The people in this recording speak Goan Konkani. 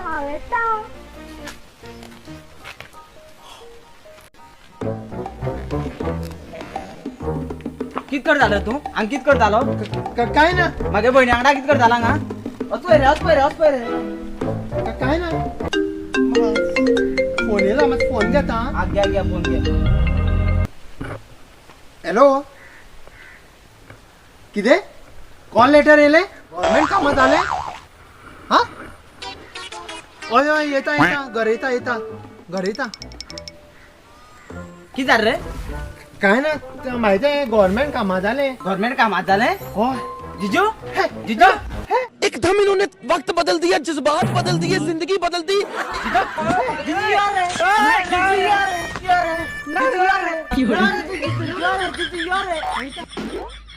हांव येता. कित करतालो तूं? हांगा कित करतालो? काय ना. म्हागे भयणी वांगडा कित करतालो हांगा? वच पळय रे, वच पळय रे, वच पळय रे. काय ना, फोन येयला, मातसो फोन घेता. हा घे घे फोन घे. हॅलो, कितें कॉल लेटर येयलें? गव्हर्मेंट कामां जालें? हा हय हय, येता येता, घरा येता येता, घरा येता. कित जालें रे? काय ना, म्हाजें गव्हर्मेंट कामां जालें. गव्हर्मेंट कामां जालें? हय. जिजू, जिजू, एकदम इन्होंने वक्त बदल दिया, जज्बात बदल दिए, जिंदगी बदल दी. जिजू यार रे, जिजू यार रे, यार रे, जिजू यार रे, जिजू यार रे, जिजू यार रे.